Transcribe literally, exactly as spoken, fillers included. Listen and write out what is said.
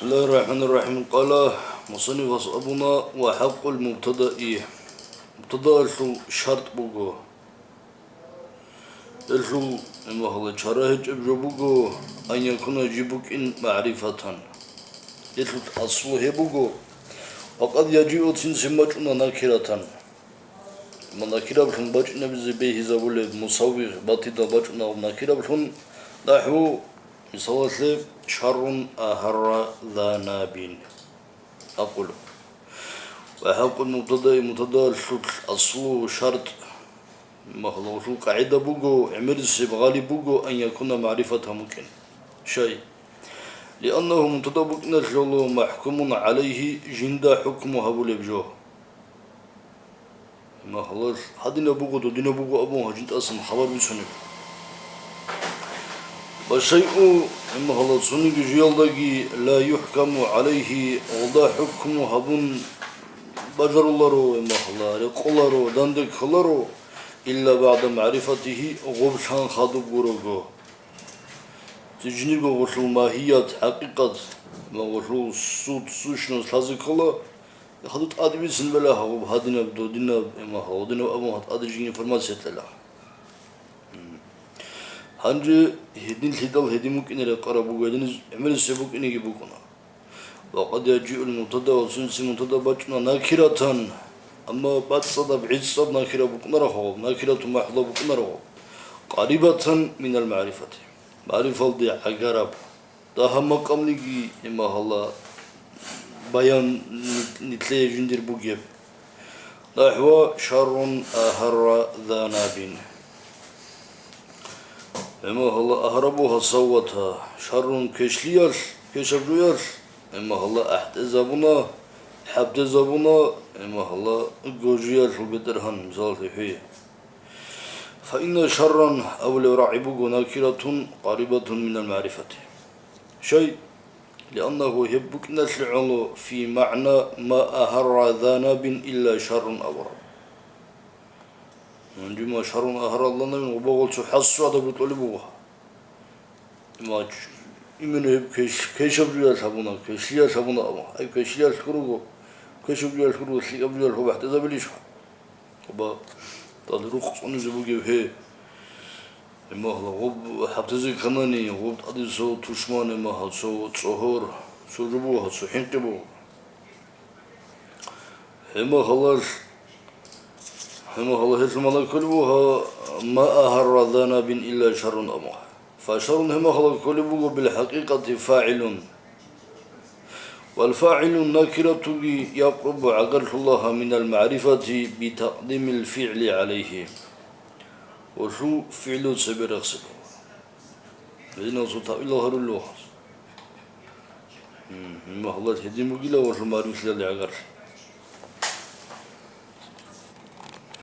بسم الله الرحمن الرحيم. قال مصنف أصحابنا: وحق المبتدأ. Мубтадаялъул шартӀ буго. Гьелъул, имагьла, чара гьечӀеб жо буго, أن يكون, жиб букӀин, معرفة. Гьелъул аслу гьеб буго. وقد يجيء, цин-цин бачӀуна, نكرة. Ва накираблъун бачӀинабизе бегьизабулеб, мусаввигъ батида бачӀунав накираблъун, нахӀву, мисалалъе, شر أهر ذا ناب. أقول: وحق المبتدأ, мубтадаялъул аслу, шартӀ, имагьла, къагӀида буго, гӀемерисеб гъалиб буго, أن يكون معرفة, букӀин. Щай? لأنه, мубтада букӀиналъе, محكوم عليه, жинда хӀукму гьабулеб жо. Имагьла, гьадинаб буго, додинаб буго абун гьанжин тӀасан хабар бицунеб. والشيء, имагьла, цониги жуялдаги, لا يحكم عليه, гъолда хӀукму гьабун бажаруларо, имагьла, рекъоларо, данде кколаро, إلا بعد معرفته, гъоб лъан хадуб гурого. Цин жиндирго гъолъул магьият, хӀакъикъат, ва гъолъул сут, сущность лъазе ккола, хадуб тӀаде бицин бала гьаб гьадинаб, додинаб, имагьла, гъодинаб абун гьадин тӀаде жиги информация кьела. Гьанже гьединлъидал гьедин букӀине рекъараб буго, гьедин гӀемерисеб букӀинеги букӀуна. وقد يجيء المبتدأ, ва цин-цин мубтада бачӀуна, نكرة, амма бацӀцӀадаб, гӀицӀаб накира букӀунарахъо, نكرة محضة букӀунарахъо, قريبة من المعرفة, магӀрифалде гӀагараб. Дагьаб макъамниги, имагьла, баян ни-, нилъее жиндир бугеб. نحو شر أهر ذا ناب. Имагьла, أهر буго саввата, شر квешлъиялъ, квешаб жоялъ, имагьла, ахӀтӀезабуна, хӀабтӀезабуна, имагьла, гожиялъул бетӀергьан, мисалалъе, хӀуе. فإن شرا, абулеб рагӀи буго, نكرة قريبة من المعرفة. Щай? لأنه, гьеб букӀиналъе гӀоло, في معنى ما أهر ذا ناب إلا شر абураб. Гьанже ما شر أهر ذا ناب, гъубагъул цо хӀасу адаб рутӀулеб буго. Ма, именно гьеб квеш-, квешаб жоялъ гьабуна, квешлъиялъ гьабуна абун. Ай, квешлъиялъ хьурго, квешаб жоялъ хьурго, лъикӀаб жоялъ хьурго хӀатӀизабилищха? Аба, тӀад рукъ цӀунизе бугев гье. Имагьла гъуб хӀабтӀизе кканани, гъуб тӀаде цо тушман, имагьла цо цӀогьор, цо жо буго, цо хӀинкъи буго. Гьемагьалал, гьемагьала гьелъул малакул буго, ما أهر ذا ناب إلا شر абун. فشر гьемагьала кколеб буго بالحقيقة فاعل. والفاعل نكرة يقرب гӀагарлъула من المعرفة بتقديم الفعل عليه. Гъолъул фигӀлу цебе рехсеб. Гьединал цо тавилал гьарулев вахъас. М, гьемагьалал гьедин бугила гъолъул магӀрифлъиялде гӀагарлъи.